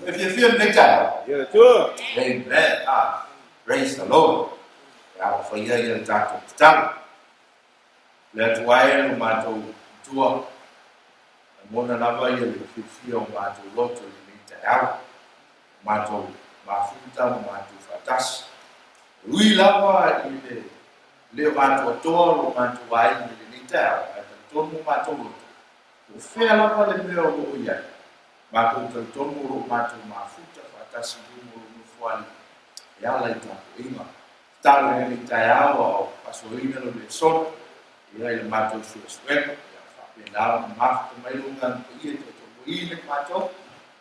E fiafia lenei taeao? Ia le Atua. Amen. Ah, praise the Lord. E alofai ai le tatou tatalo. Le Atua e lo matou Matua, lagona lava ia le fiafia o matou loto i lenei taeao, o matou mafuta ma matou faatasi. E ui lava i le le o atoatoa lo matou aiga i lenei taeao, ae talitonu o matou loto, po o fea lava le mea o lo o i ai, matou talitonu o lo o matou mafuta faatasi i luga o lou Nofoalii e ala i tapuaiga. Tatalo i lenei taeao a o faasoaina lau lesona, ia i le matou suesuega, ia faapena ona mafuta mai lou Agaga Paia e toatoamoina i matou,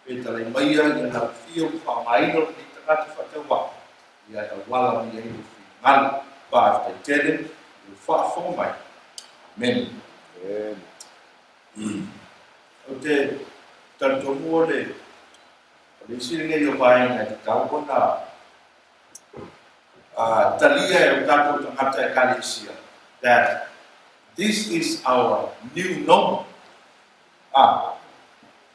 pe talai maia ia lau afio ma faaaogaina o lenei tagata faatauvaa, ia e auala mai ai lou finagalo. Faafetai tele i lou faafofoga mai. Amene. Ou te talitonu o le o le isi lenei o vaega e tatau ona talia e o tatou tagata Ekalesia that this is our new normal. Ah,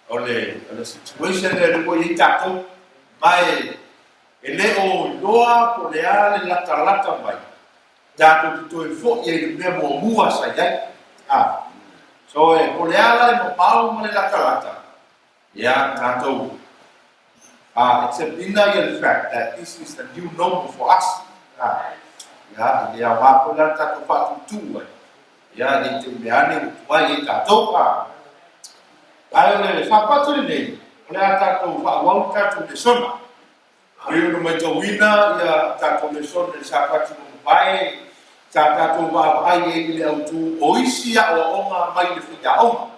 o le, o le situation lea ua i ai tatou, ma e, e le o iloa po o le a le latalata mai, tatou te toe foi ai i le mea muamua sa i ai. Ah, so e, po o le a la le mamao ma le latalata, ia, tatou accept ina ia le fact that this is the new normal for us. Ah, ia, e le aoga foi la le tatou faatutu ai. Ia, ne i te i mea ane ua tuai ai tatou. Ah, ae o le Sapati lenei, o le a tatou faaauau le tatou lesona. Pei ona matauina ia tatou lesona i le Sapati ua mavae, sa tatou vaavaai ai i le autu o isi aoaoga mai le faiaoga.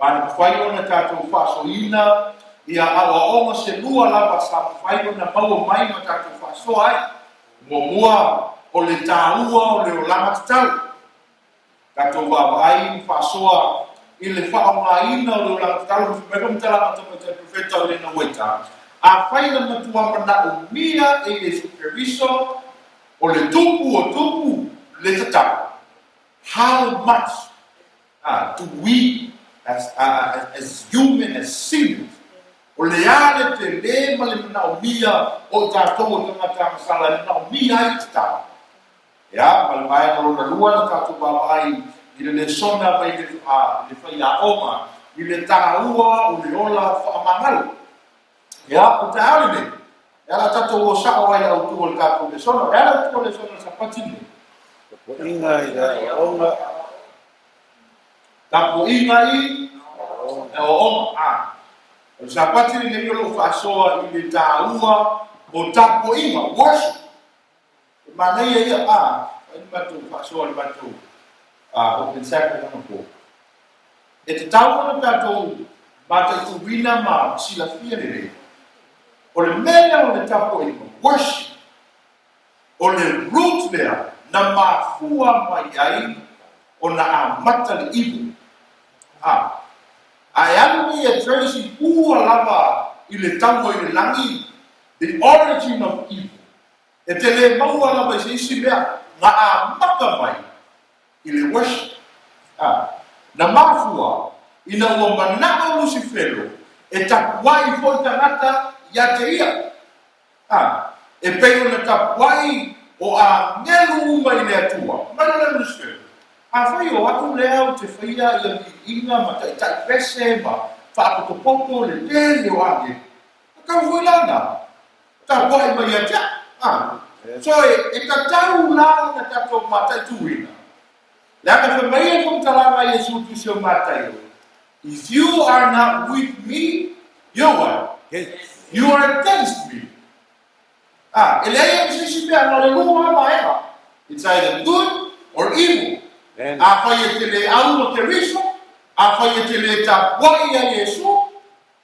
Ma na mafai ona tatou faasoaina ia aoaoga se lua lava sa mafai ona maua mai ma tatou faasoa ai. Muamua, o le taua o le olaga tatau. Tatou vaavaai ma faasoa i le faaaogaina o le olaga tatalo ma fai mai faamatalaga a Tamaitai Profeta o Elena Uaita, Afai na matua manaomia e Iesu Keriso o le Tupu o Tupu le tatalo, how much do we as, as human, as sinners, o le a le tele ma le manaomia o i tatou o tagata agasala e manaomia ai le tatalo? Ia, ma le vaega lona lua na tatou vaavaai i le lesona mai le, a, le faiaoga i le taua o le ola faamagalo. Ia, o le taeao lenei, e ala tatou o sao ai le autu o le tatou lesona. O le a le autu o le lesona o le Sapati lenei? Tapuaiga i le aoaoga. Tapuaiga i aoaoga. A, o le Sapati lenei o lo o faasoa i le taua o tapuaiga, worship. E manaia ia, a, fai le matou faasoa i le matou open sacrament anapo. E tatau ona tatou mataituina ma silafia lelei, o le mea lea o le tapuaiga, worship, o le root lea na mafua mai ai ona amata le evil. A, a e alu nei e trace i tua lava i le taua i le lagi, the origin of evil, E te le maua lava i se isi mea na amata mai i le worship. A, na mafua ina ua manao Lusifelo e tapuai foi tagata ia te ia. A, e pei ona tapuai o agelu uma i le Atua. Mai loa lea Lusifelo, Afai o atu lea ou te faia ia viiga ma taitai pese ma faapotopoto le tele o agelu, tatau foi la na Tapuai mai ia te au. A. So e, e tatau la ona tatou mataituina. Leaga fai mai le faamatalaga a Iesu Tusi o Mataio, If you are not with me, you're what? You are against me. A, e leai ai ma se isi mea, na o le lua lava vaega. It's either good or evil. Afai e te le au ma Keriso, afai e te le tapuai ia Iesu,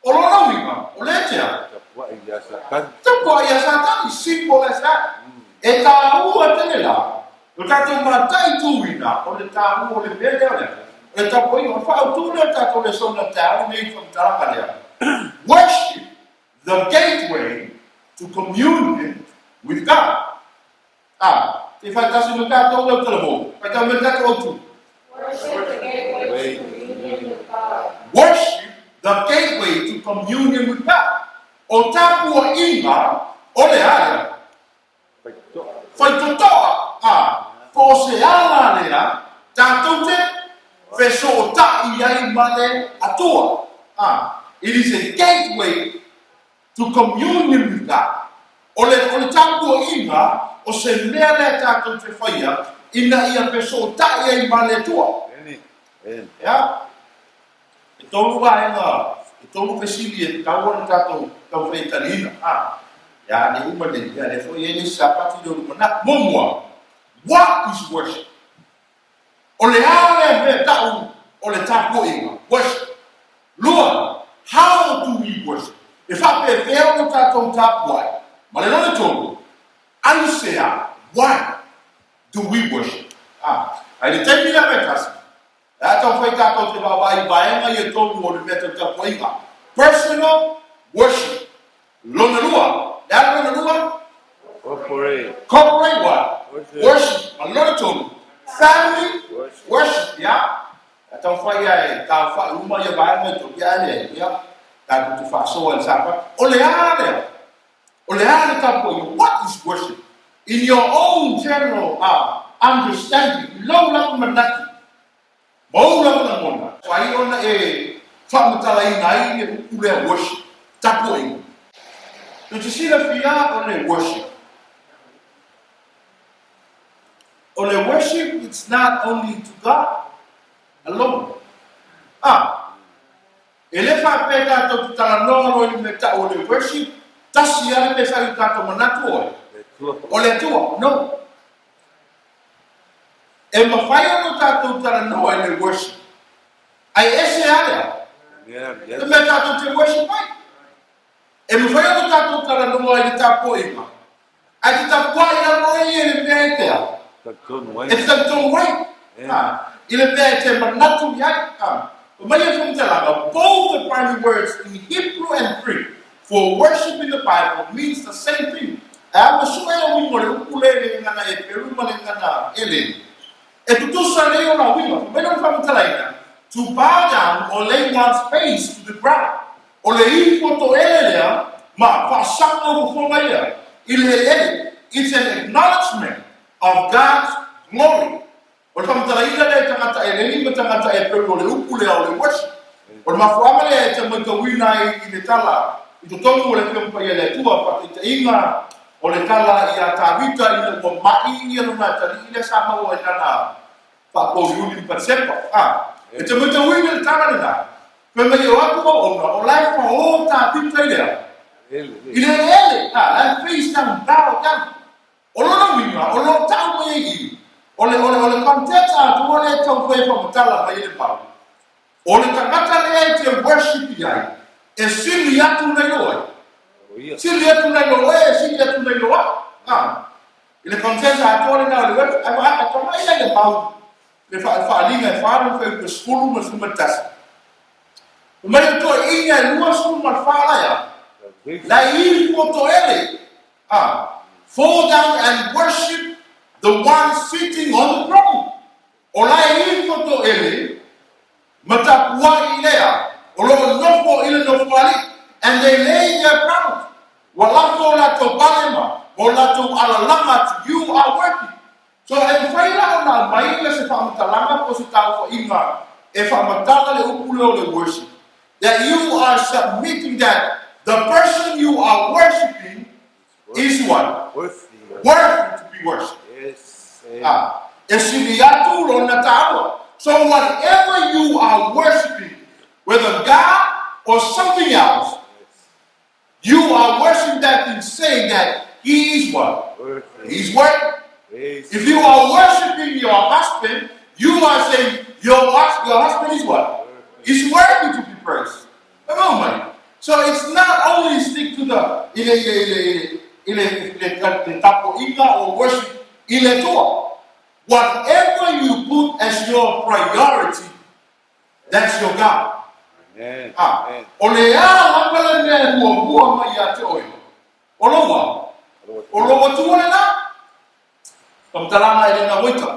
O lona uiga, o lea te a? Tapuai ia Satani. Tapuai ia Satani, simple as that. E tāua tele la, lo tatou mataituina o le tāua o le mea lea o le a? O le tapuaiga, o le faautu lea o le tatou lesona i le taeao lenei i le faamatalaga lea, Worship the gateway to communion with God. A, te whai tasi me tatou leo talavou. Whai tau me tatou autu. Worship the gateway to communion with God. Worship the gateway to communion with God. O tapuaiga o le a lea? Faitotoa, ā, po o se ala lea tatou te fesootai ai ma le Atua, ā, it is a gateway to communion with God. O le, o le tapuaiga o se mea lea tatou te faia ina ia fesootai ai ma le Atua. Ea? E tolu vaega, e tolu fesili e tatau ona tatou taumafai e taliina. A, ia nei uma nei, ia lea foi e i ai le isi Sapati lea o lumanai. Muamua, what is worship? O le a lea mea tau o le tapuaiga, worship? Lua, how do we worship? E faapefea ona tatou tapuai? Ma le lona tolu, aisea, why do we worship? A, ai le taimi lea pe tasi, E a taumafai tatou te vaavaai i vaega ia e tolu o le mea tau tapuaiga, personal worship. Lona lua, le a le lona lua? Corporate. Corporate what? Worship. Worship. Ma le lona tolu, family Worship. worship. Ia, e taumafai ia e taofa'i uma ia vaega e tolu, ia a leai, ia, tatou te faasoa i le Sapati. O le a lea? O le a le tapuaiga? What is worship? In your own general understanding, i lou lava manatu ma ou lava lagona, ai ona e faamatalaina ai le upu lea worship, tapuaiga. Tou te silafia o le worship. O le worship it's not only to God alone. Ah, E le faapea tatou te talanoa loa i le mea tau o le worship, tasi lava le mea sa i o tatou manatu oe, o le Atua. No. E mafai ona tatou talanoa i le worship, ae ese lava lea. Le mea tatou te worship ai. E mafai ona tatou talanoa i le tapuaiga, ae te tapuai lava oe ia i le mea e te a? E te talitonu ai, a, i le mea e te manatu i ai. A, fai mai ia faamatalaga, Both the primary words in Hebrew and Greek for worship in the Bible means the same thing. Ae a masua e uiga o le upu lea i le gagana Heperu ma le gagana Eleni. E tutusa nei ona uiga, fai mai lona faamatalaina, to bow down or lay one's face to the ground. O le ifo toele lea ma faasaga o fofoga ia i le eleele, it's an acknowledgement of God's glory. O le faamatalaina lea e tagata eleni ma tagata Eperu o le upu lea o le worship. O le mafuaaga lea e te matauina ai i le tala i totonu o le Afioga Paia a le Atua, faataitaiga o le tala ia Tavita ina ua mai ia lona atalii lea sa maua i lana faapouriuli ma Patisepa. A, e te matauina le tala lena, fai mai e o atu auauna, o la e fao Tavita i le a? I le eleele. A, la e face down, bow down. O lona uiga, o lo o tau mai ai i i, o le, o le, o le context atoa lea e taumafai e faamatala mai ai le mau, o le tagata lea e te worship i ai, e sili atu nai lo ai? Sili atu nai lo oe, e sili atu nai lo au. A, i le context atoa lena o le worship, ae vaai, atamai la i le mau, le faaaliga e fa le fuaiupu e 10 ma le 11. Fai mai le toeaina e 24 laia, la i toele, a, fall down and worship the one sitting on the throne. O la e ifo toele ma tapuai lea o lo o nofo i le nofoalii, and they lay their crowns, ua lafo o latou pale ma o latou alalaga to you are worthy. So e mafai la ona aumai ia se faamatalaga po o se tauofaiga e faamatala le upu lea o le worship, that you are submitting that the person you are worshiping is what? Worthy. Worthy to be worshipped. Yes. Ah, e sili atu lona taua. So whatever you are worshiping, whether God or something else, you are worshiping that thing saying that he is what? Worthy. He's worthy. Praise. If you are worshiping your husband, you are saying your, your husband is what? Is worthy to be praised. Come on, man. So it's not only stick to the i le i le i le i le i le le tapuaiga or worship i le Atua. Whatever you put as your priority, that's your God. Amen. Ah, Amen. o le a lava le mea e muamua mai ia te oe, o lou a? O lou Atua lena. Faamatalaga e le gauaita.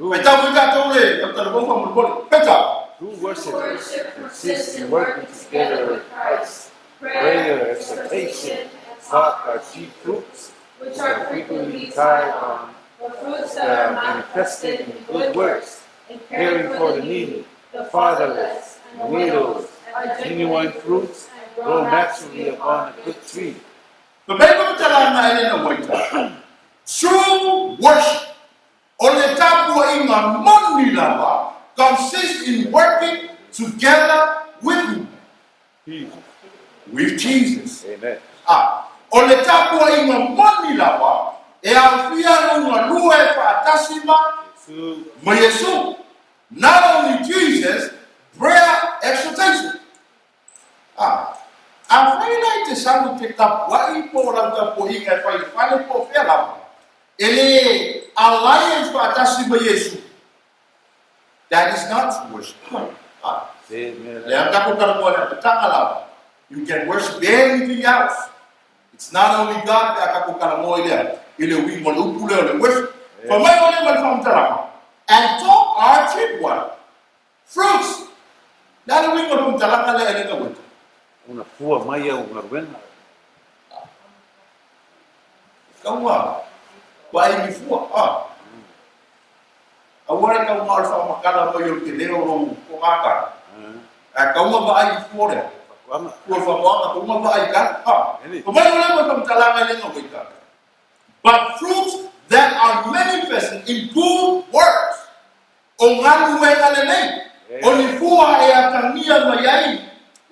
Faitau foi tatou le tautala faamolemole. Faitau. True worship Worship consists consists in in working working together together with with Christ. Prayer, exhortation, and talk are chief fruits, which are frequently tied on, but fruits that are manifested in good works, caring for the needy, the fatherless, and the widows, are genuine fruits grow naturally upon a good tree. Fai mai le faamatalaga a Elena White, True worship, o le tapuaiga moni lava, consists in working together with who? Jesus. With Jesus. Amen. A, o le tapuaiga moni lava e aofia lou galue faatasi ma Iesu. ma Iesu. Not only Jesus, prayer, exhortation. A, afai la e te sau i te tapuai po o lau tapuaiga e fai i le fale po o fea lava, e le alliance faatasi ma Iesu. That is not true worship. A, Amen. lea tatou talanoa i le amataga lava. You can worship anything else. It's not only God pe a tatou talanoa i lea, i le uiga o le upu lea o le worship. Fai mai o lea ma le faamatalaga, and talk are cheap what? Fruits. Le a le uiga o le faamatalaga lea e le gaueta? Ona fua mai au galuega. Kaua, ua emi fua, a. Aua le tau ma o le faamatala mai o le tele o lou togakala. Ae kaua vaai i fua lea. Faatoaga. Fua o le faatoaga, kaua vaai i kala, a. Eni. Fai mai o lea ma le faamatalaga e le gaueta. But fruits that are manifested in good works, o galuega lelei, o ni fua e atagia mai ai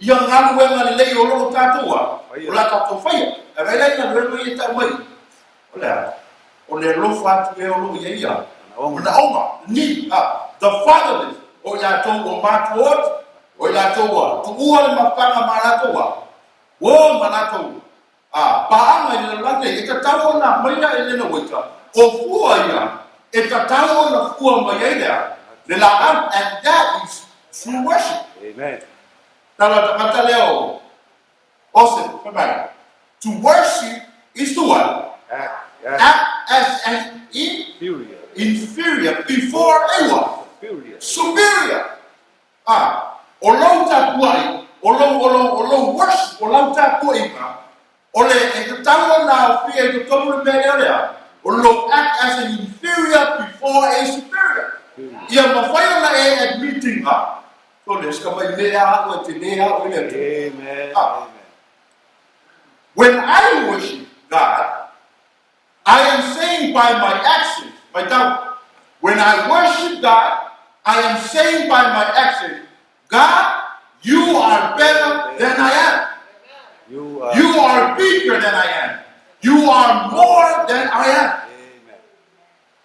ia galuega lelei o lo o tatou a, o la tatou faia. Ae vaai la i galuega ia e tau mai, o le a? O le alofa atu ea o lo o i ai ia manaoga, need, a, the fatherless, o i latou ua matuaoti, o i latou ua tuua le mafutaga ma latou a, ua ma latou Ā, pāanga i le lalolagi nei, e tatau ona aumaia e Lena Waiter, o fua ia e tatau ona fua mai ai lea, le laau, and that is true worship. Amen. Tala tagata lea o Ose, fai mai, to worship is to what? Act as Act as an inferior. inferior before a what? Superior. Superior. Ā, o lou tapuai, o lou, o lou, o lou worship, o lau tapuaiga, o le, e tatau ona aofia i totonu le mea lea o le a? O lou act as an inferior before a superior. Ia mafai ona e admit-ina, Tole, ska mai mea au e te lē au i le Atua. Amen. Ā. Amen. When I worship God, I am saying by my actions, matau, when I worship God, I am saying by my actions, God, you are better than I am. You are. You are bigger than I am. You are more than I am. Amen.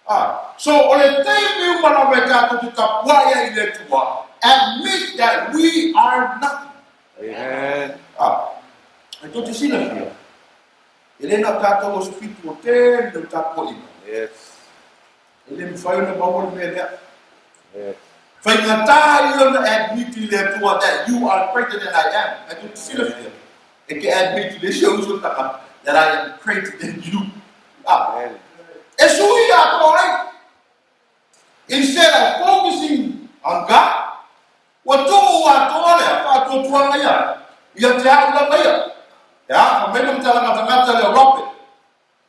Ah, so o le taimi uma lava e tatou te tapuai ai i le Atua, admit that we are nothing. Amen. Ah, e tou te silafia, E le na o tatou o se fitu o tele o tapuaiga. Yes. E le mafai ona maua le mea lea. Yes. Faigata ia ona admit i le Atua that you are greater than I am. E tou te silafia. E ke admit i le isi o uso taka that I am greater than you. Ah. Amen. E sui atoa ai. Instead of focusing on God, ua tuu atoa lea faatuatuaga ia ia te au lava ia. Ea, fai mai le matalaga tagata lea o Robert.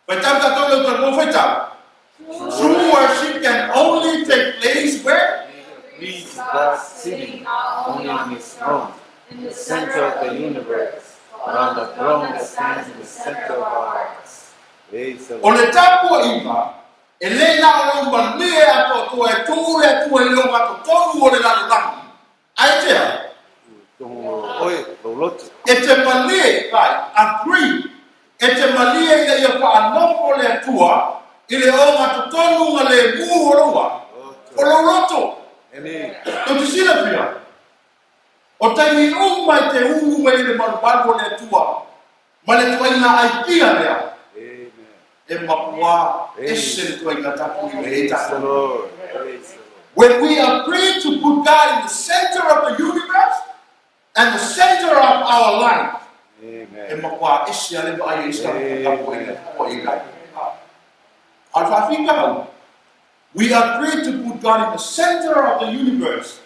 Faitau tatou lea uta lua faitau. True worship can only take place where? Please God sitting only on his throne, in the center of the universe, but on the throne that stands in the center of our hearts. Praise the O Lord. le tapuaiga, E le na o lou malie atoatoa e tū le Atua i lou gatotonu o le lalolagi. Ae tea? Oe, lou loto. E te malie, vai, agree, e te malie ina ia faanofo le Atua i le ogatotonu nga le mū o lou a, o lou loto. Amen. Tou te silafia, o taimi uma e te ū mai i le malumalu o le Atua ma le tuaiga aikia lea, Amen. E mapuā ese le tuaiga tapu i le Praise the Lord. Praise the Lord. When we agree to put God in the center of the universe and the center of our life, e Amen. mapuā ese a le vaai e isi tagata tapu ai le Amen. Atua i lai. A o le faafinagau, we agree to put God in the center of the universe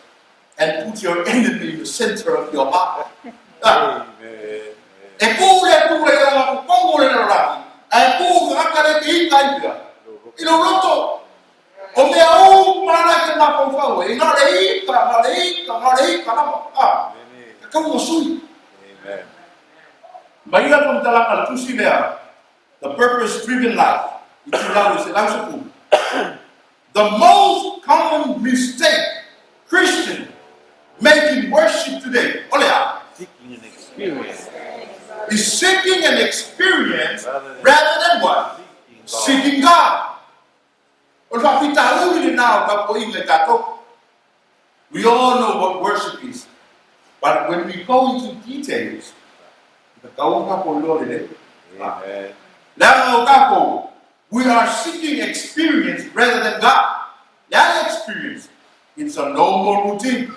and put your enemy in the center of your heart. Amen. E kū le Atua i ogatotonu o le lalolagi, ae kū i tagata lea e te ita ai pea i lou loto. O mea uma la e te mafaufau ai, na o le ita, na o le ita, na o le ita lava. A, tatau ona sui. Mai ia faamatalaga a le tusi lea, The Purpose Driven Life, i itulau e 110. The most common mistake Christian make in worship today, o le a? Seeking an experience. Is seeking an experience rather than what? Seeking God. O le faafitauli lena o tapuaiga i tatou. We all know what worship is, but when we go into details, e tatau ona tatou iloa lelei. Amen. Leaga o tatou, we are seeking experience rather than God. Le a le experience? It's a normal routine.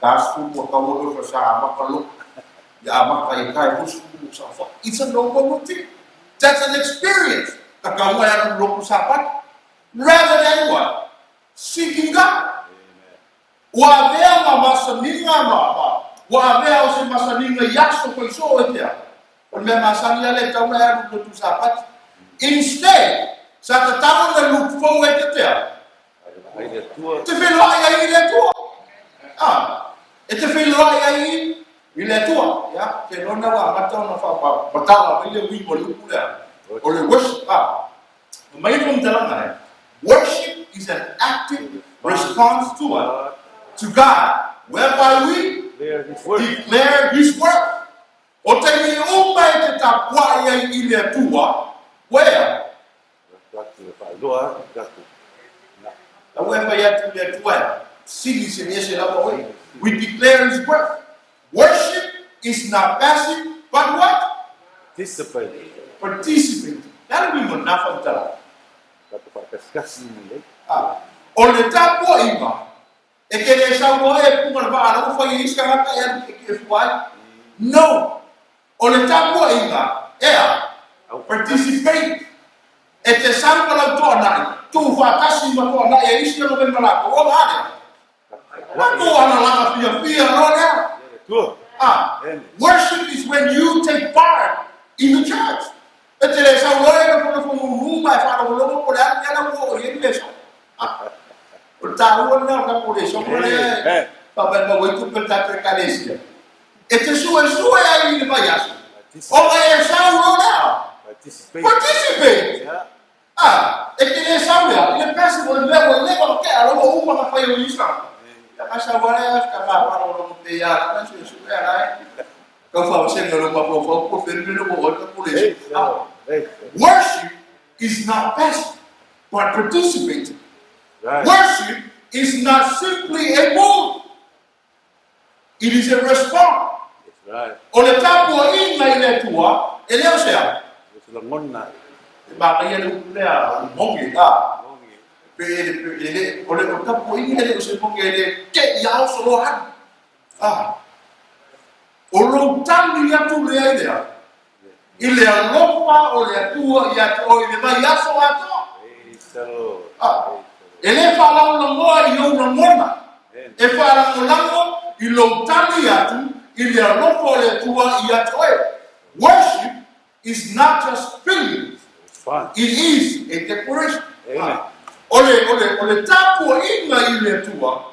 Ta sukulu ua tau alofa sa amata loa. Ia amata i kai ko sukulu sa fa. It's a normal routine. That's an experience. Ka tau mai alu loku sa pati. Rather than what? Seeking God. Ua avea ma masaniga ma, ma, ua avea o se masaniga i aso fai soo e tea. O le mea masani lea e tatau ona e alu i lotu Sapati. Instead, sa tatau ona look forward e te tea. Te feiloai ai i le Atua. Ah, e te feiloai ai i le Atua. Ia, te lona ua amata ona wha, matala mai le uiga o le upu lea. O le worship. Ah, mai le faamatalaga lea. Worship is an active response to what? To God, whereby we Declare his work. Declare His work. O taimi uma e te tapuai ai i le Atua, where? La ua e fai atu i le Atua e sili se mea se lava oe. We declare His work. Worship is not passive, but what? Participate. Participate. Le a le uiga o lena faamatalaga? Ah, o le tapuaiga, e te le saunoa e puga le vaa la ua fai e isi tagata e alu e fua ai. No! O le tapuaiga, ea, participate. E te sau ma lau toanai, tuufaatasi ma toanai e isi ona mema latou, o a lea? Latou alalaga fiafia loa lea. Ah, worship is when you take part in the church. E te le sau loa e nofonofo mumu ma e faalogologo po o le a le mea la ua oo i ai le le sau. Ah, o le taua lena o le tatou lesona lea e faamaumau ai tupe a le tatou Ekalesia. E te suesue ai i le vaiaso, ona e sau loa lea. Participate! Ah, e te le sau lea, i le pesi o le mea ua leva ona tea, la ua uma ona fai o isi tagata. Ia ka sau lava lea, ka ma faalogologo pe ia la suesue a la e. Kau whawasenga o mafaufau ko whenua no o ka pole. Ah, worship is not passive, but participating. Worship is not simply a mood. It is a response. O le tapuaiga i le Atua, e le o se a? E manaia le upu lea, o le moge, a. Pe e le, o le tapuaiga e le o se moge, e le te i ao solo alu. A. O lou tali atu lea i lea, i le alofa o le Atua ia te oe i le vaiaso atoa. A. E le faalagolagoa i ou lagona, e faalagolago i lou tali atu i le alofa o le Atua ia te oe. Worship is not just feelings, it is a declaration. A. O le, o le, o le tapuaiga i le Atua,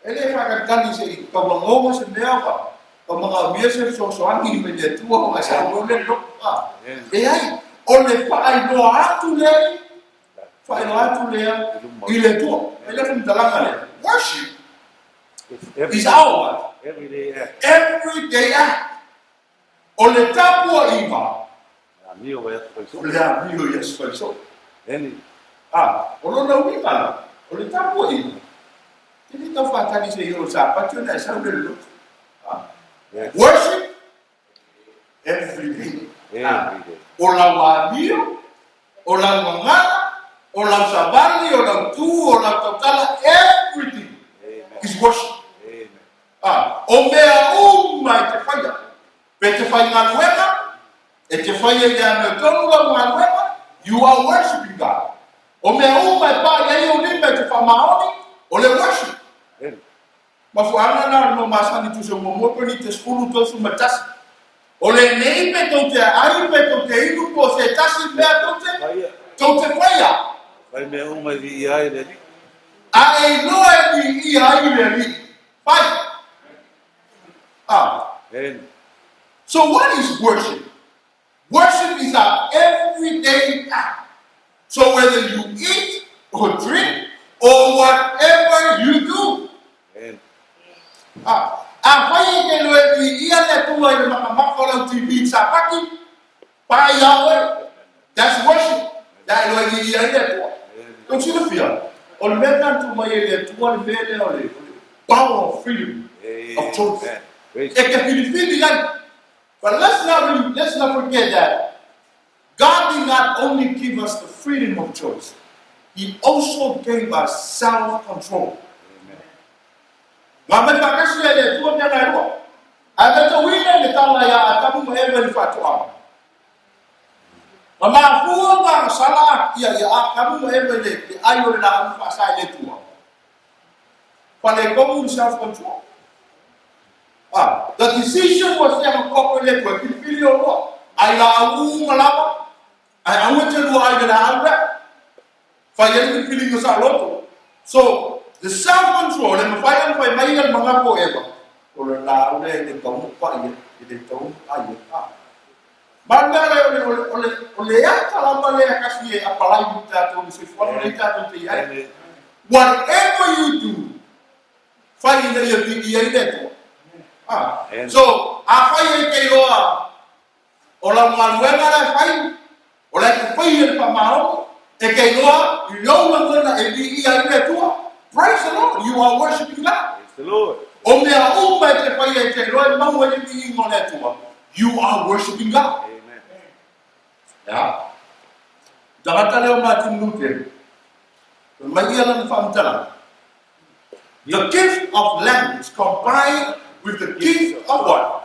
E le faatalitali se i tauagoga se mea ma ka manaomia se fesoasoani mai le Atua ona e saunoa lea i loko. A, leai, o le faailoa atu lea i, faailoa atu lea i le Atua. E le faamatalaga lea. Worship is our what? Everyday act. Everyday act. O le tapuaiga. O le amio i aso fai soo. A, o lona uiga la, o le tapuaiga, e le tau faatali se i oo i Sapati ona e sau lea i le lotu. A, worship every day. A, o lau amio, o lau gagana, o lau savali, o lau tu, o lau tautala, everything is worship. A, o mea uma e te whaia, pe te whai galuega, e te whaia i le amiotonu lau galuega, you are worshiping God. O mea uma e pā i ai ou lima e te whamaoni, o le worship. Mafuaaga na o le mau masani tusa muamua Korinite 10:31. O lenei pe tou te ai pe tou te inu po o se tasi mea tou te tou te faia. Fai mea uma e viia ai le Alii. A e iloa e viia ai le Alii. Fai. Ah. Amen. So what is worship? Worship is our everyday act. So whether you eat or drink or whatever you do. Amen. Ah, afai e te loe viia le Atua i le makamaka o lau TV sapaki, pae ia oe. That's worship. Ia e loe viia ai le Atua. Tou silafia, o le mea na tu mai e le Atua le mea lea o le power of freedom of choice. Amen. Praise E te filifili ai. But let's not forget that God did not only give us the freedom of choice, He also gave us self-control. Amen. Na aumai faatasi e le Atua mea na e lua. Ae matauina i le tala ia Atamu ma Eva i le faatoaga. Na mafua ona sala ia Atamu ma Eva i le ai o le laau faasa e le Atua. Faaletonu le self-control. Ah, the decision was there ma koe le Atua, filifili o lua. Ai laau uma lava, ai aua te lua ai le laau lea. Fai ai le filifiliga sa loto. So, the self-control, e mafai ona fai mai le manga ko Eva. O le laau lea i le taunu pa ia, i le taunu ai ia. Ah. Ma le mea lea o le ata lava lea kasi e apalai i tatou i soifuaga nei tatou te i ai. Amen. Whatever you do, fai ina ia viia ai le Atua. Ah. Amen. So, afai e te iloa o lau galuega la e fai, o la e te fai e le faamaoni, e te iloa i lou lagona e viia ai le Atua. Praise the Lord, you are worshiping God. Praise the Lord. O mea uma e te fai e te iloa e maua i le viiga o le Atua. You are worshiping God. Amen. Ya. Tagata leo Martin Luther. Mai ia lana faamatalaga. The gift of language combined with the gift of what?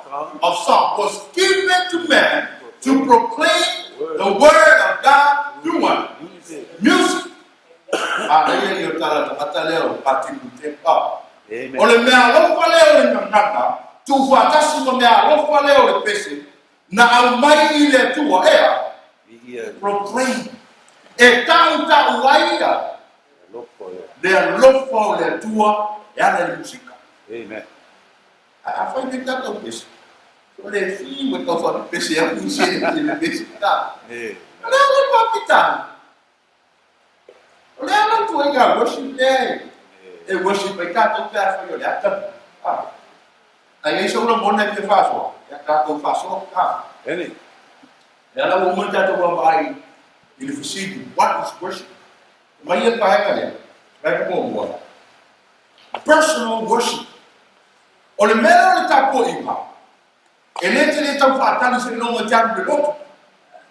Of song was given to man to proclaim the word of God through what? Music. Music. A leia i o tala tagata leo Martin Luther. Ah. Amen. O le mea alofa lea o le gagana, tuufaatasi ma mea alofa lea o le pese, na aumai i le Atua, ea, Viia proclaim. E tau tau ai ia, alofa ia. le alofa o le Atua, e ala i le musika. Amen. A fai le tatou pese. O le fi ua tau fa pese a pu se le pese. Ta. Amen. O le ala papita. O le ala tu ai ka worship le. E worship ai tatou pe a fai o le ata. Ah. Ai ai sa ula mona ke faso. Ya tatou faso. Ah. Amen. E ala ua uma tatou vaavaai i le fesili, what is worship? Mai ia le vaega lea, vaega muamua. Personal worship. O le mea lea o le tapuaiga, e le te le tau faatali seiloga e te alu i le lotu.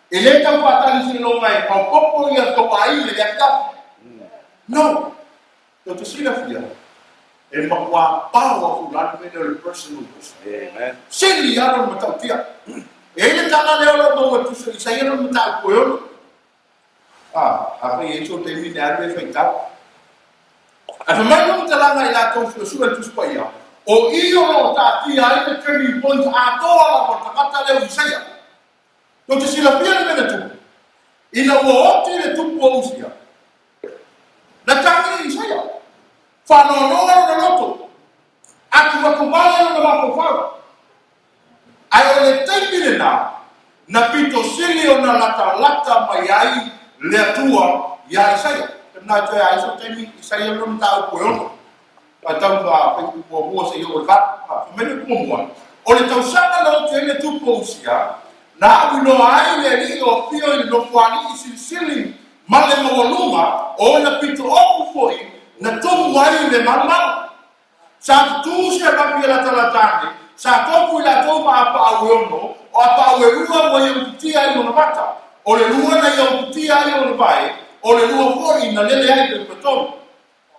E le tau faatali seiloga e maopoopo ia tou aiga i le afiafi. No. Tou te silafia, e matua powerful la le mea lea o le personal worship. Amen. Sili lava le matautia. E i ai le tala lea o lo o maua e tusa i Isaia lona mataupu e 6. Ah, afai e ai so taimi ne alu e faitau. Ae fai mai lona talaga i latou suesue le Tusi Paia, o i o lo o taatia ai le turning point atoa lava o le tagata lea o Isaia. Tou te silafia le mea na tupu. Ina ua oti le tupu o Usia, na tagi Isaia, faanoanoa lona loto, atugatuvale lona mafaufau. Ae o le taimi lena, na pito sili ona latalata mai ai le Atua iā Isaia. Na toe ai so taimi Isaia lona mataupu e 6. Faitau ma fai muamua seia oo i le 8. Fai mai le muamua. O le tausaga na oti ai le tupu o Usia, na auiloa ai le Alii o afio i le nofoalii silisili ma le maualuga o ona pitoopu foi na tumu ai le malumalu. Sa tutū serafi e latalata ane, sa tofu i latou ma apaau e 6, o apaau e 2 ua ia utitia ai ona mata, o le 2 na ia utitia ai ona vae, o le 2 foi na lele ai le 3.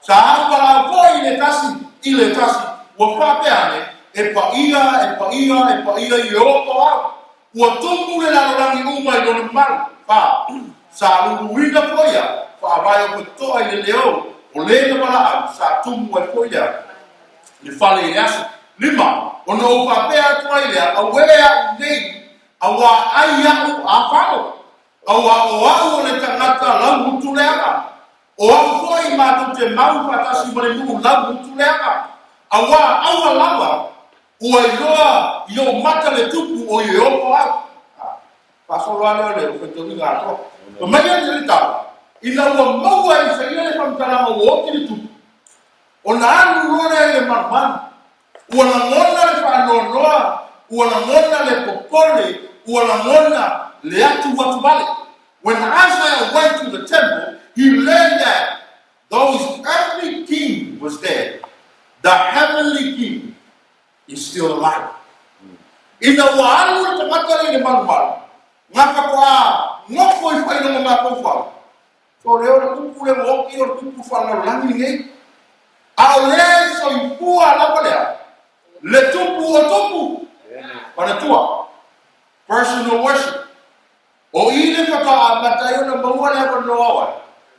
Sa aupalau foi i le tasi i le tasi, ua faapea ane, e paia, e paia, e paia Ieova o au. Ua tumu le lalolagi uma i lona mamalu. 4. Sa luluina foi ia, faavae o totoa i le leo, o le na valaau, sa tumu ai foi ia, le fale i le aso. Lima, ona ou faapea atu ai lea, Auē au nei, auā ai aʻu a fano, auā o au o le tagata laugutu leaga, o au foi matou te mau faatasi ma le nuu laugutu leaga, auā aua lava ua iloa i ou mata le Tupu o Ieova au. Faasolo lava lea o le faitauina atoa. Fai mai le tala, ina ua maua e Isaia le faamatalaga ua oti le Tupu, ona alu loa lea i le malumalu. Ua lagona le faanoanoa, ua lagona le popole, ua lagona le atuatuvale. When Isaiah went to the temple, he learned that though his earthly king was dead, the heavenly king is still alive. Ina ua alu le tagata lea i le malumalu, gafakoa nofo ifo ai i lona mafaufau, So lea o le tupu lea ua oti o le tupu faalelalolagi lenei. A o le soifua lava lea, le tupu o tupu, manatua, personal worship. O i le faatoa amata ai ona maua le avanoa o ai,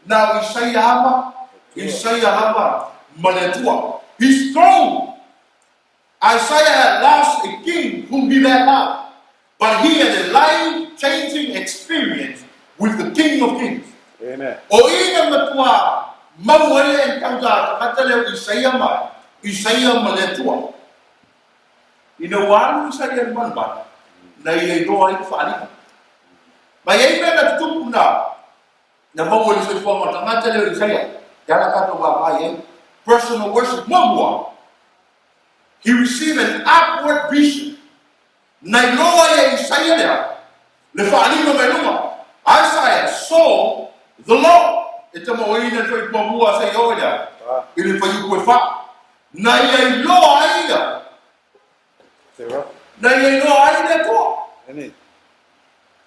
na o Isaia ama, Isaia lava ma le Atua. His throne. Isaiah had lost a king whom he had loved, but he had a life-changing experience with the King of Kings. Amen. O i na matua mau ai le encounter a tagata lea o Isaia mai, Isaia ma le Atua. Ina ua alu Isaia i le manumanu, na ia iloa ai le faaaliga. Ma e i ai mea na tutupu na, Na maua i le soifuaga o le tagata lea o Isaia, e ala tatou vaavaai ai. Personal worship muamua, he received an upward vision. Na iloa ai e Isaia lea le faaaliga mai luga. Isaiah saw the Lord. E tamaoina le fuaiupu muamua seia oo i le a? I le fuaiupu e fa. Na ia iloa ai ia. Na ia iloa ai le Atua.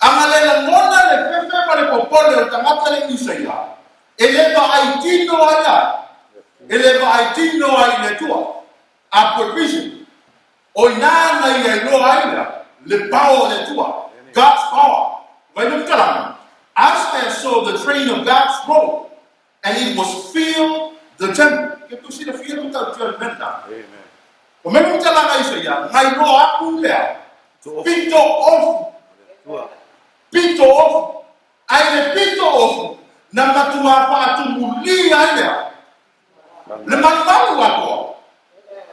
Aga le lagona le fefe ma le popole o le tagata le Isaia, e le vaai tino ai ai, e le vaai tino ai i le Atua. Upward vision. O i ina na ia iloa ai lea, le power o le Atua. God's power. Vai le talanga. Isaiah saw the train of God's robe and it was filled the temple. Ke tu silafia le matautia o le mea lena. O mea faamatalaga Isaia, ngai loa aku lea, pito ofu, pito ofu, ai le pito ofu, na matua faatumulia ai lea, le malumalu atoa,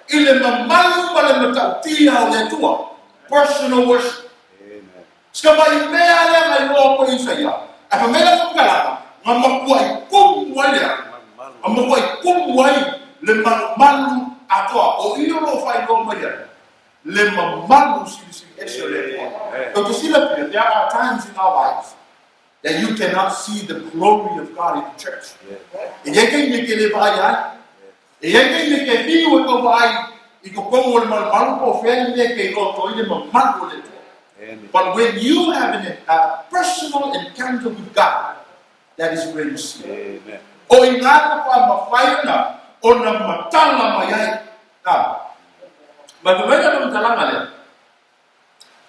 i le mamalu ma le matautia o le Atua. Personal worship. Sika mai mea lea ngai loa koe Isaia, ae fai mai la faamatalaga, nga makuai kumu ai lea, nga makuai kumu ai le malumalu atoa. O i o lo o faailoa mai ai le mamalu silisili ese o le Atua. Tou te silafia, there are times in our lives that you cannot see the glory of God in the church. E i ai taimi e te le vaai ai. E i ai taimi e te whiu e tau vaai i totonu o le malumalu po o fea le mea e te iloa atu ai le mamalu o le Atua. But when you have an, a personal encounter with God, that is where you see it. O i ngā faatoa mawhai ona, ona matala mai ai. Nā, mai whai mai matalanga lea.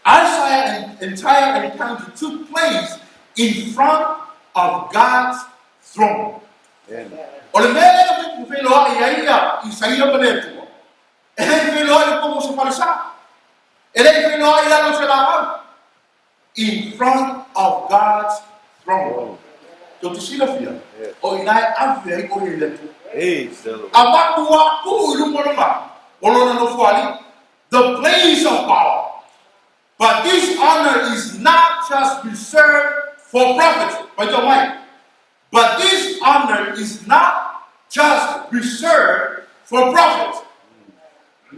Isaiah entire encounter took place in front of God's throne. O le mea lea na feiloai ai ia Isaia ma le Atua, e le i feiloai i totonu o se falesa, e le i feiloai i lalo o se laau, in front of God's throne. Tou te silafia, o i ina e ave ai oe i le Atua. Avatu a tuu i luma o lona, o lona nofoalii. The place of power. But this honor is not just reserved for prophets. Faitau mai. But this honor is not just reserved for prophets.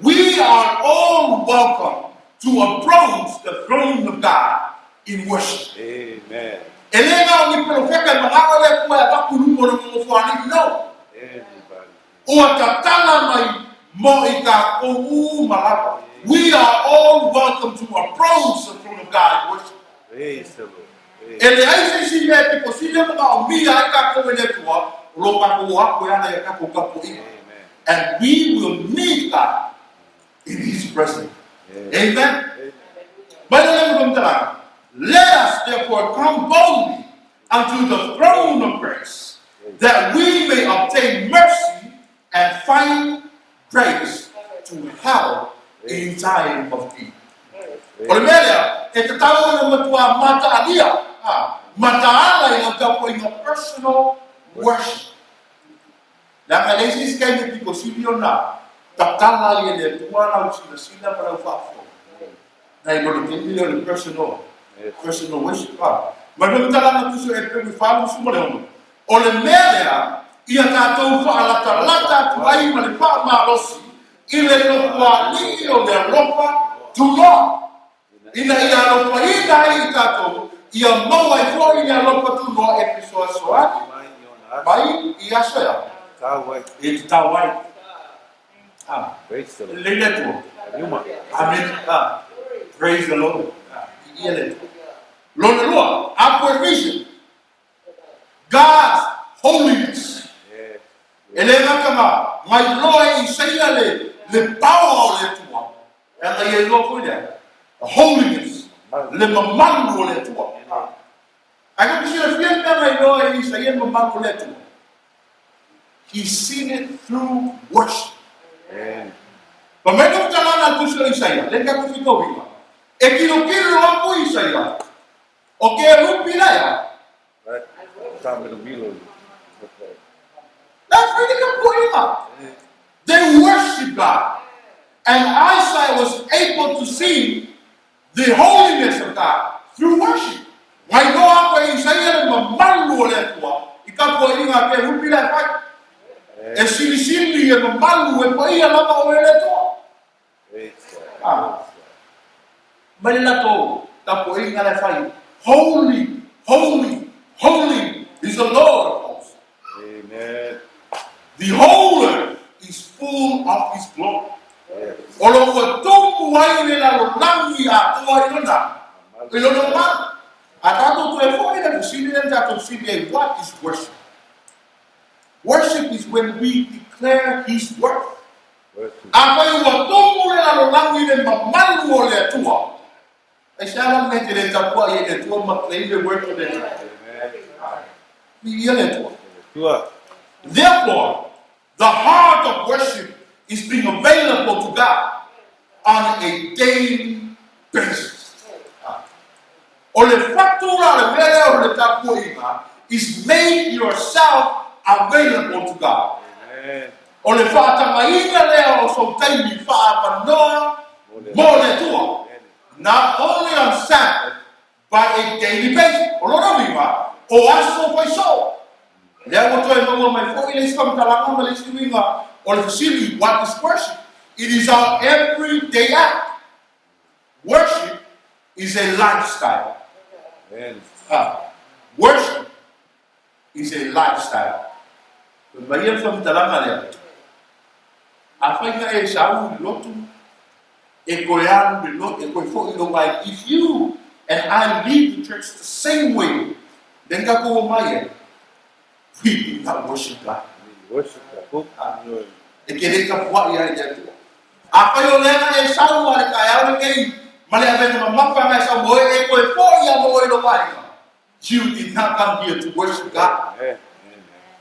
We are all welcome to approach the throne of God in worship. Amen. E le na o ni polofeta e manao le Atua e avatu i luma o lona nofoalii. No. Everybody. Ua tatala mai mo i takou uma lava. We are all welcome to approach the throne of God in worship. Praise the Lord. E leai se isi mea e pito sili ona manaomia ai tatou e le Atua, o lo tatou o atu e ala i a tatou tapuaiga. And we will meet God in His presence. Amen. Mai le lemu faamatalaga, Let us therefore come boldly unto the throne of grace, that we may obtain mercy and find grace to help In time of need. O le mea lea, e tatau ona matua mataalia, mataala i lau tapuaiga personal worship. Leaga e leai se isi taimi e pito sili ona tatala ai e le Atua lau silasila ma lau faafofoga nai lo le taimi lea o le personal, personal worship. Ma le faamatalaga tusi o Eperu 46, o le mea lea ia tatou faalatalata atu ai ma le faamalosi i le Nofoalii o le alofa tunoa, ina ia alofaina ai i tatou, ia maua ai foi le alofa tunoa e fesoasoani mai i aso e tatau ai. Lelei le Atua. Amene. Praise the Lord. Viia le Atua. Lona lua, upward vision. God's holiness. E le gata ma mailoa e Isaia le le power o le Atua, e aga ia iloa foi lea, the holiness, le mamalu o le Atua. Ae ka silafia le mea mailoa e Isaia le mamalu o le Atua. He seen it through worship. Fa mai ka talana a tusi o Isaia, le ka tusi tauiga. E kilokilo aku Isaia, o kerupi lea. That's really ka They worship God. And Isaiah was able to see the holiness of God through worship. Mai loa aku e Isaia le mamalu o le Atua i tapuaiga a kerupi la e fai. E silisili e mamalu e paia lava oe le Atua. Mai le latou tapuaiga la e fai. Holy, holy, holy is the Lord of hosts. Amen. The whole earth is full of His glory. O lo ua tumu ai le lalolagi atoa i lona, i lona mamalu. A tatou toe foi le fesili lea na tatou fesili ai, what is worship? Worship is when we declare His worth. Afai ua tumu le lalolagi i le mamalu o le Atua, aisea la le mea e te le tapuai ai i le Atua ma claim le worth o le Atua? Viia le Atua. Therefore, the heart of worship is being available to God on a daily basis. O le fatu la o le mea lea o le tapuaiga is make yourself available to God. O le faatagaina lea o sou taimi faaavanoa mo le Atua, not only on Sabbath but a daily basis. O lona uiga, o aso faisoo. Lea ua toe maua mai foi le isi faamatalaga ma le isi uiga o le fesili, what is worship? It is our everyday act. Worship is a lifestyle. Worship is a lifestyle. Fai mai ia le faamatalaga lea, Afai na e sau i le lotu, e toe alu i le lotu, e toe foi i lou aiga. If you and I leave the church the same way, then tatou omai ai, we did not worship God. E te le tapuai ai i le Atua. Afai o lea na e sau a le taeao lenei ma le avega mamafa na e sau mo e, e toe foi a mo oe i lou aiga. You did not come here to worship God.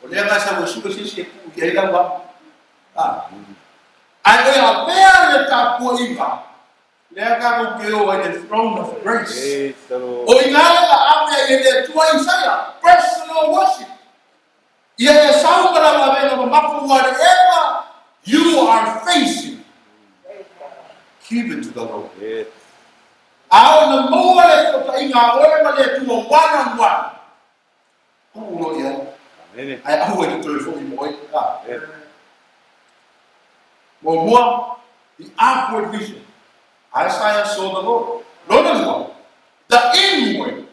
O lea na e sau e sue se isi e tuu i ai lau amu. Ae oe avea le tapuaiga lea tatou te o ai le throne of grace. O i ina le ave ai e le Atua Isaia, personal worship. Ia e sau ma lau avega mamafa whatever you are facing, give it to the Lord. A o na maua le fesootaiga a oe ma le Atua one on one, tuu loa i ai. Ae aua e te toe foi mo oe. Muamua, the upward vision. Isaiah saw the Lord. Lona lua, the inward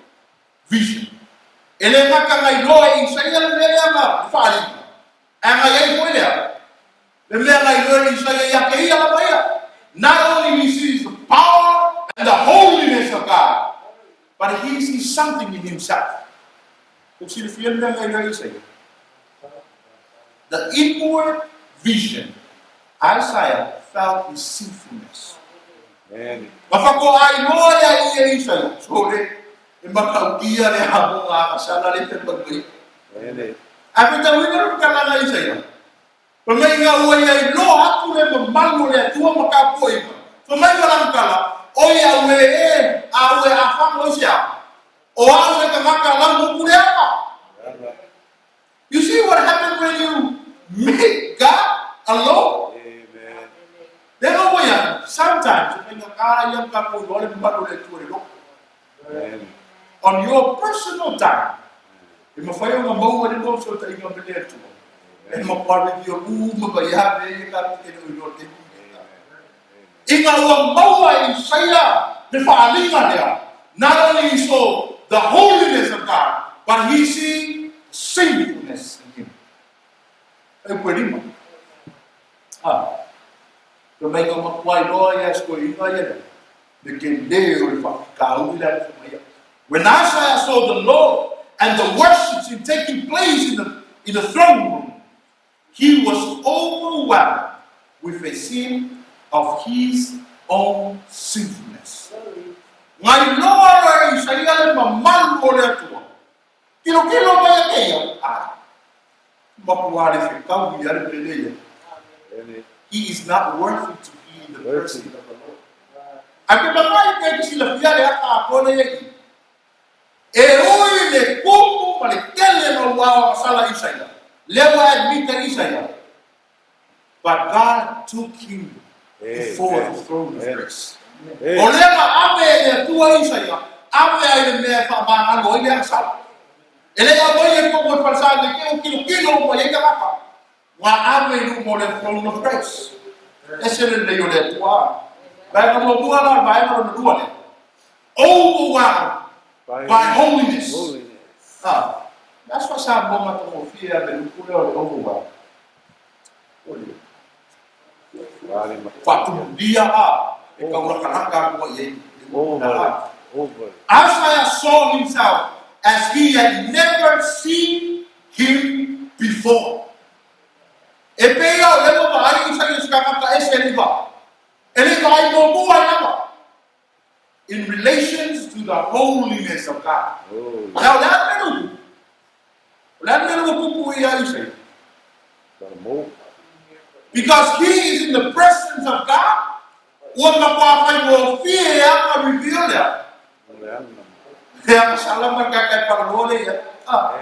vision. E le gata ngai loa e Isaia le mea lea na faaaliga, ae ngai ai foi lea le mea ngai loa e Isaia ia te ia lava ia. Not only he sees the power and the holiness of God, but he sees something in himself. Kou silafia le mea ngai loa e Isaia? The inward vision. Isaiah felt his sinfulness. Ma whakoa ai loa ia i e Isaia. Sore, e matautia le amonga a kasala le te mai. Ae faitauina le faamatalaga a Isaia, Fai mai ina ua ia iloa atu le mamalu o le Atua ma tapuaiga. Fai mai ma lana tala, Oi auē ē, a ue afago i se a? O au le tagata lau moku leaga. You see what happened when you meet God alone? Amen. Lea ka ua ia, sometimes, e faigata ia ma tatou iloa le mamalu o le Atua i le loto. Amen. On your personal time, e mafai ona maua le lua fesootaiga ma le Atua. E matua reveal uma mai lava mea ia tatou te le o iloa i le taimi lenei. Ina ua maua e Isaia le faaaliga lea, not only he saw the holiness of God, but he see sinfulness in him. E upu e lima. Ah, fai mai na matua iloa ia e sikoiina ia lea, le tele o le faafitauli lea na fai mai ai. When Isaiah saw the Lord and the worship scene taking place in the throne room, He was overwhelmed with a sin of his own sinfulness. Ngai loa loa e Isaia le mamalu o le Atua. Kilokilo mai a keia, ah, matua le fetau ia le pele ia. He is not worthy to be in the presence of the Lord. A ke mangai ke ki silafia le aka a kona ia i. E ui le kumu ma le tele ma ua ao masala Isaia, lea ua admit e Isaia, but God took him before the throne of grace. O lea na ave e le Atua Isaia, ave ai le mea e faamagalo ai le agasala. E le aumai e komo e falesa nei ke o kilokilo uma i ai tagata. Ua ave i luma o le throne of grace. Ese le lelei o le Atua. Vaega muamua la, vaega lona lua lea. Overwhelmed by holiness. Ah, that's what Samoa matagofie a le upu lea o le overwhelmed. Ole. Faatumulia a, e kaulakalaka aku ai ai. Over. Over. Isaiah saw himself as he had never seen him before. E pei a o lea ua vaai Isaia i se tagata ese le iva. E le i vaai muamua ai lava. In relations to the holiness of God. Now, o le a le mea ua tupu? O le a le mea ua tupu ia Isaia? Because he is in the presence of God, ua matua faigofie a ka reveal lea. He agasala ma le kaikai palaloa lea ia. Ah.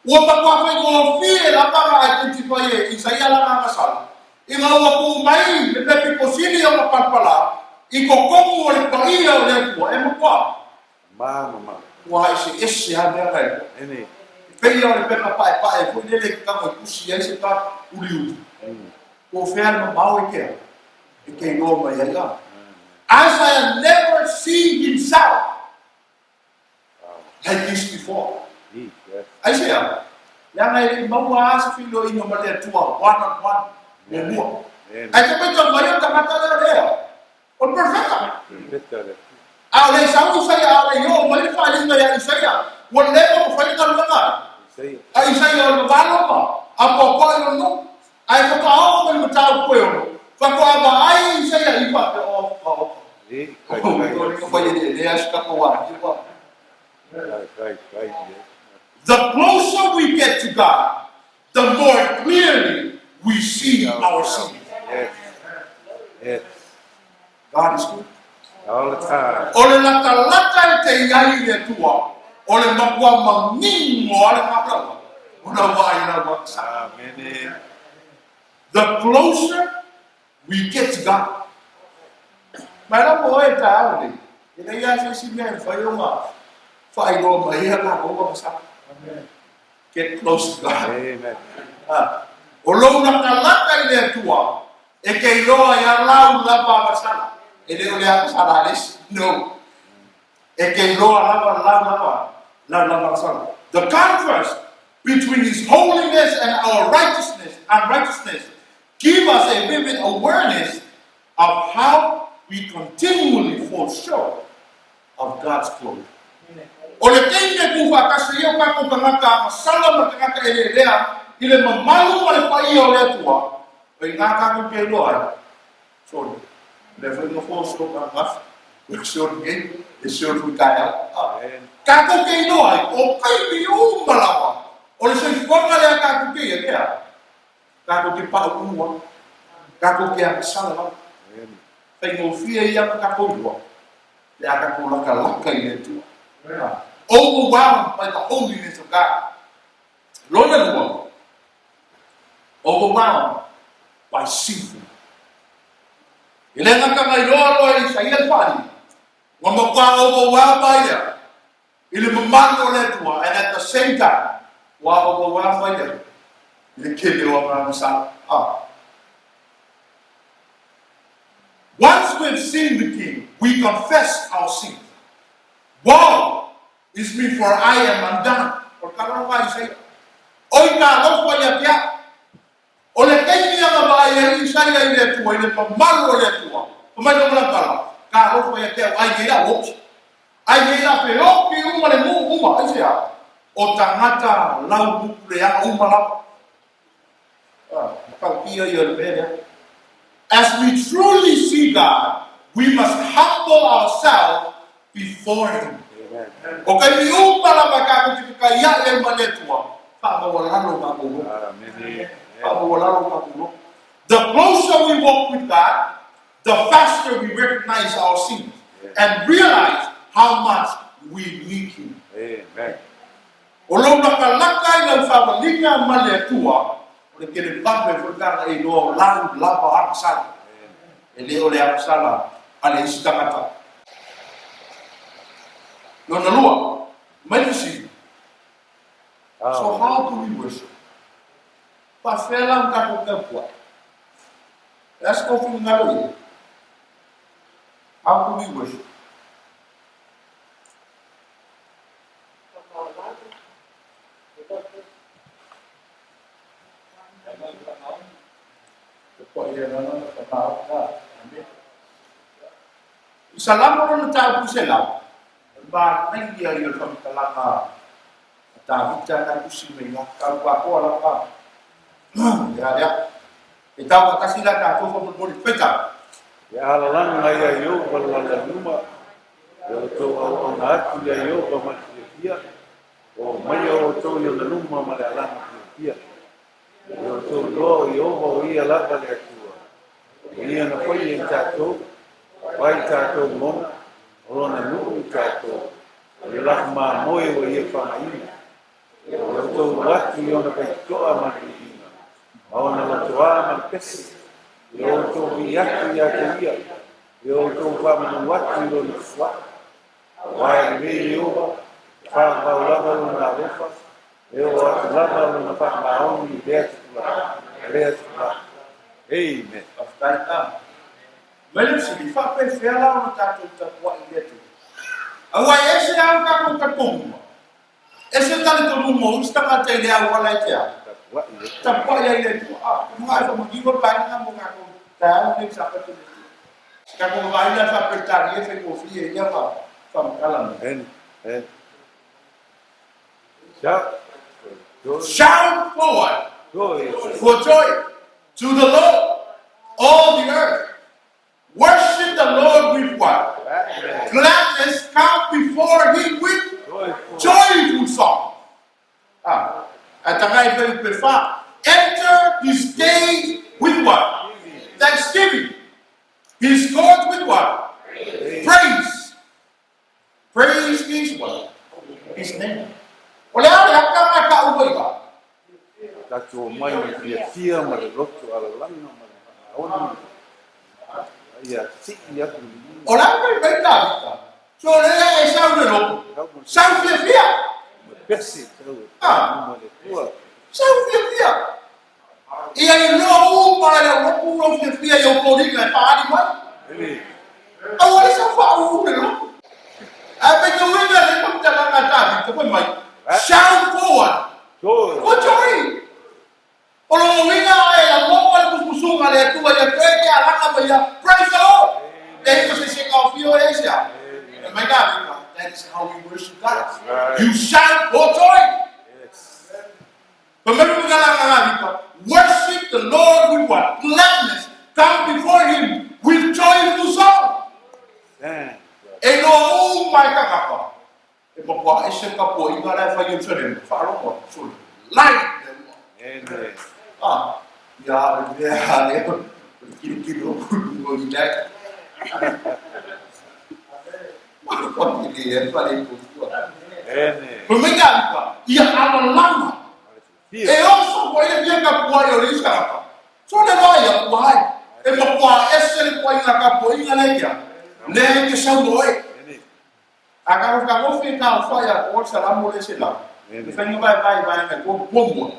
Ua matua faigofie lava na identify e Isaia lana agasala, ina ua tuu mai le mea pito sili ona palapala i totonu o le paia o le Atua, e matua. Ua eseese lava mea na e lua. E pei lava o le pepa paepae foi lele e tago e tusi ai se ta uliuli. Po o fea le mamao e ke a? E ke iloa mai ai la. Isaiah never seen himself like this before. Aisea? Leaga e le i maua lava se feiloaiga ma le Atua one on one muamua. Ae te matau mai o le tagata lea lea, o le perofeta. A o le sau Isaia, a o le i oo mai le faaliga ia Isaia, ua leva ona fai le galuega a Isaia o le vavalo ma apoapoai o le nuu. Ae faatoa oo mai le mataupu e ono, faatoa vaai Isaia i faapea, Oka, oka. The closer we get to God, the more clearly we see our sin. God is good. All the time. O le latalata e te i ai i le Atua, o le matua manino a le makaua, o na vaai lau asa. Amen. The closer We get to God. Mai lava oe i taeao nei, e leai lava se isi mea e mafai ona faailoa mai ai a tatou agasala. Get close to God. Amen. Ah, o lou latalata i le Atua, e te iloa ai a lau lava agasala. E le o le agasala a le isi. No. E te iloa lava lau lava, lau lava agasala. The contrast between His holiness and our righteousness, unrighteousness give us a vivid awareness of how we continually fall short of God's glory. O le taimi e tuufaatasi ai o tatou tagata agasala ma tagata eleelea i le mamalu ma le paia o le Atua, o i ina tatou te iloa ai, sorry, o lea foi na fall short ananafi, ua short nei, e short foi taeao. Ah, tatou te iloa ai, o taimi uma lava, o le soifuaga lea tatou te i ai, ea, Tatou te paʻu ua, tatou te agasala lava. Faigofie ia ona tatou iloa pe a tatou latalata i le Atua. Overwhelmed by the holiness of God. Lona lua, overwhelmed by sinful. E le gata na iloa loa e Isaia le faaaliga, ua matua overwhelmed mai lea i le mamalu o le Atua, and at the same time, ua overwhelmed mai lea i le tele o ana agasala. Ah. Once we have seen the King, we confess our sins. Woe is me for I am undone. O le tala lena a Isaia. Oi talofa ia te au. O le taimi a na vaai ai Isaia i le Atua, i le mamalu o le Atua, fai mai lona tala, Talofa ia te au, ai nei la oti. Ai nei la feoki uma le nuu uma, aisea? O tagata lau muku leaga uma lava. Ah, matautia ia o le mea lea. As we truly see God, we must humble ourselves before Him. O taimi uma lava tatou te fekaia'i ai ma le Atua, faamaualalo tatou loto. Faamaualalo tatou loto. The closer we walk with God, the faster we recognize our sins and realize how much we need Him. Amen. O lou latalata i lau faavaliga ma le Atua, o le tele vave foi tana e iloa o lau lava agasala, e le o le agasala a le isi tagata. Lona lua, mai le fesili, So how do we worship? Faafefea la ona tatou tapuai? O le a se tou finagalo i ai? How do we worship? I Salamo lona tau puselau, o le manaia ia o le faamatalaga a Tavita na tusi mai la tau pakoa la pa. Ia lea. E tau faatasi la tatou faamolemole. Faitau. E alalagi ia Ioba le laleluma, E outou auauna atu ia Ioba ma le fiafia, ua omaia outou i ona luma ma le alaga fiafia. E outou iloa o Ioba o ia lava le Atua, o ia na faia i tatou, fai tatou mona, o lona nuu i tatou, o le lafo mamoe ua ia fagaina. E outou ulu atu i ona vaitoa ma le viiga, ma ona lotoā ma le pese, e outou vii atu ia te ia, e outou faamanu atu i lona suafa. Aua e lelei Ieova, e faavavau lava lona alofa, e oo atu lava lona faamaoni i lea tupulaga, lea tupulaga. Amen. Faafetai a. Mai le fesili, faapefea la ona tatou tapuai i le Atua? Aua e ese lava lo tatou talitonuga. Ese talitonuga o isi tagata i le auala e te a? Tapuai ai i le Atua. A, o mga e whamanino le vaega mo tatou taeao nei Sapatu le Atua. Se tatou vaai la faa-Peretania e faigofie ia faamatala mai. Amen. Amen. Shout for joy. Shout for what? Joy. For joy to the Lord, all the earth. Worship the Lord with what? Gladness. Gladness. Come before him with Joyful. joyful song. Ah, a taga e fai pe fa. Enter his gate with what? Thanksgiving. His court with what? Praise. Praise. Praise his what? His name. O le a le aka nga ka upa i ka? Tatou omai ma le fiafia ma le loto alalaga ma le faaoni ia sii atu i luga. O le a mai mai Tavita? So le e sau le loto. Sau fiafia. Ma pese sau e ah. le Atua. Sau fiafia. Ia iloa uma e le aulotu lou fiafia i ou foliga e faaali mai. Aua le sau faauu le loto. Ae faitauina le faamatalaga a Tavita fai mai, Shout forward for joy! O lona uiga e lagona le musumusuga a le Atua ia toe te alaga mai ia, Praise the Lord! Leai ma se isi e taofia oe aisea? Fai mai Tavita, That is how we worship God. You shout for joy! Fai mai le faamatalaga a Tavita, Worship the Lord with what? Gladness. Come before him with joyful song. E iloa uma e tagata, e matua ese le tapuaiga la e fai i Ierusalema, faalogo atu, sole, lai le ua. Ah, ia le mea lea, o le tilotilo atu i luga i lea. Fai ia alalaga. E oso ko ile fia ka puai o le isi tagata. So le vai a puai. E matua ese le puaiga tapuaiga lea ia. Lea e te saunoa ai. A ka ka gofi ka fa ya o salamu le se la. Le fai vai vai vai na ko muamua.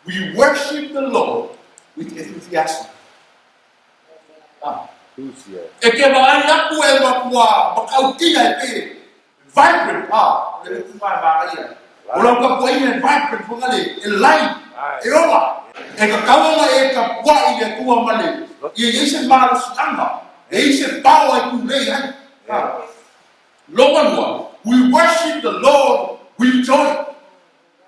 We worship the Lord with enthusiasm. Ah. E ke vaai aku e matua makautia e pe vibrant ah le ku mai ma ia. O lau tapuaiga e vibrant fonga le e live e ola. E ka kauanga e ka pua i le tua ma le ia i se malosiaga e i se pao ai ku lei ai. Ah. Loma lua, we worship the Lord with joy.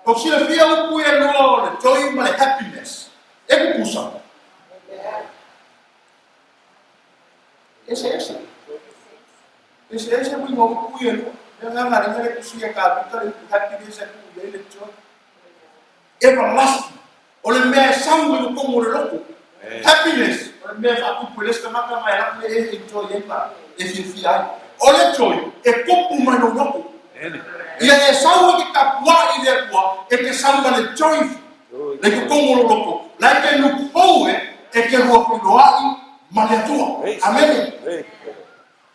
O silafia upu e lua o le joy ma le happiness. E kukusa. Ese ese. Ese ese uiga upu e lua. Le nganga le ngare kusia ka vita le happiness e ku le joy. Everlasting. O le mea e sau i totonu o le loto. Happiness. O le mea e faatupu e le isi tagata ma e laki le e enjoy ai ma e fiafia ai. O le joy e tupu mai lou loto. Ia e sau e te tapuai i le Atua, e te sau ma le joy le totonu o lou loto. La e te look forward e te lua feiloai ma le Atua. Amene.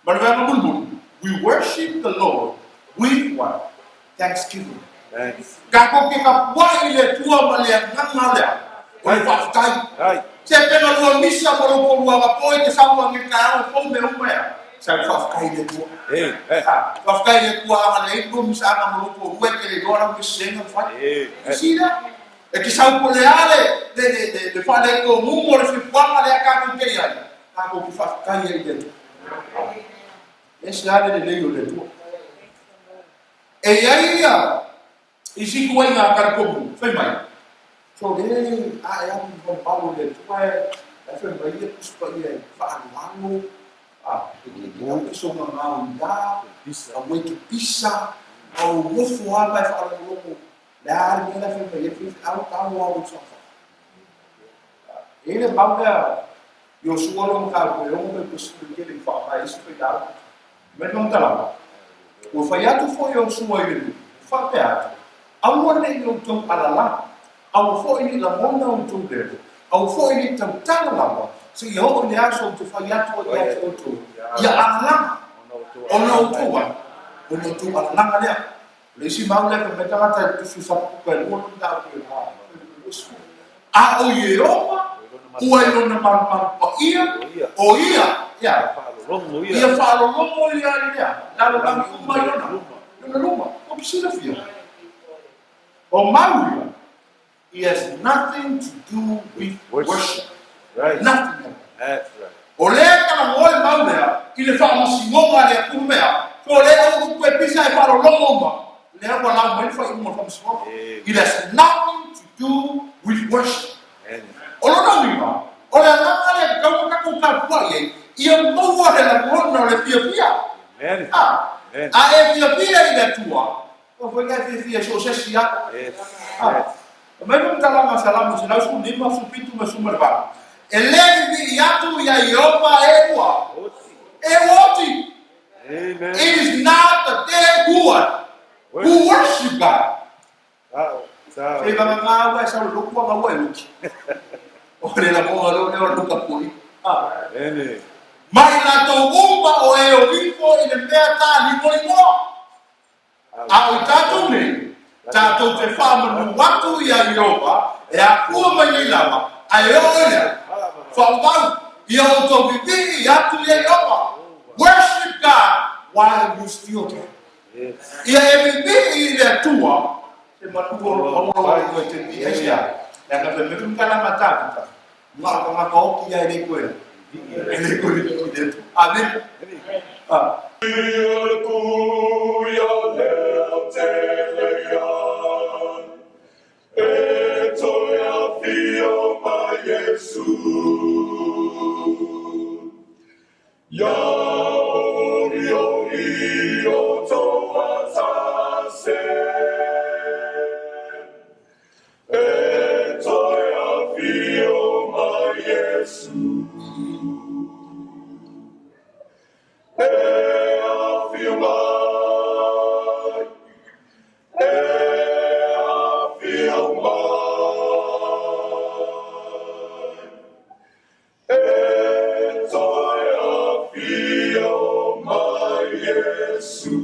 Ma le vaega mulimuli, we worship the Lord with what? Thanksgiving. Tatou te tapuai i le Atua ma le agaga lea o le faafetai. Se pena lua misa ma lou toluaga po i te saunoaga i taeao fou mea uma ea, sa ou faafetai i le Atua. Faafetai i le Atua a gale ai lua misaaga ma lou toalua e te le iloa lau meseseina na fai. You see that? E te sau po le a le, le, le, le, le faaletonu o le soifuaga lea tatou te i ai, tatou te faafetai ai i le Atua. Ese lava le lelei o le Atua. E i ai ia isi ituaiga talitonu fai mai, So le ae atu i malumalu o le Atua e la fai mai ia Tusi Paia e faaaloalo, a, e te au ke soga ngao i a, aua e te pisa, a o nofo lava ma e faalogologo, le a le mea la fai mai ai faifeau talo lava lou saofai. E i ai le mau lea Iosua lona mataupu e ono pe sili tele i faavae isi faitau. Mai lona Ua fai atu foi Iosua i le nuu, faapea atu, Aua ne i outou alalā, aua foi ne i lagona outou leo, aua foi ne i tautala lava, seia oo i le aso ou te fai atu ai ia te outou, ia alalaga, ona outou ai, ona outou alalaga lea. O le isi mau lea fai mai tagata e tusi sapuka e lua lona mataupu e A o Ieova, ua i lona malumalu paia, o ia, ia, ia faalologo ia i lea, lalolagi uma i lona, lona luma. Ua silafia. O mau ia, he has nothing to do with worship. Right. Nothing at all. That's right. O lea e talanoa le mau lea i le faamasinoga a le atumea, so o lea ua upu e pisa e faalologo uma, lea ua lau mai le faaiuga o le faamasinoga. It has nothing to do with worship. O lona uiga, o le agaga lea e tatau ona tatou tapuai ai, ia maua le lagona o le fiafia. Amen. A, Amen. a e fiafia i le Atua, ua foi e fiafia i so o se isi lava. Yes. A, Yes. mai mo talama Salamo 115, 17 ma 18. E le vivii atu ia Ieova e ua. E oti. Amen. It is not the dead who are, who worship God. Sao. Sao. Se vanga ua e sau loku anga ua e uki. O le la moa lo le o luka pui. Ah. Amen. Mai latou uma o e o ifo i le mea tā limolimoa. A o i tatou nei, tatou te faamanu atu ia Ieova e akua mai nei lava, a e oo i lea, faavavau ia outou vivii atu ia Ieova. Worship God while you still can. Yes. Ia e vivii i le Atua, se manu o lo maua o e te vivii ai se a. Le anga pe metu mkana matapita, nga o kangaka oki ia e le koe. E le koe le vivii le Atua. Amen. Ah. Iesu.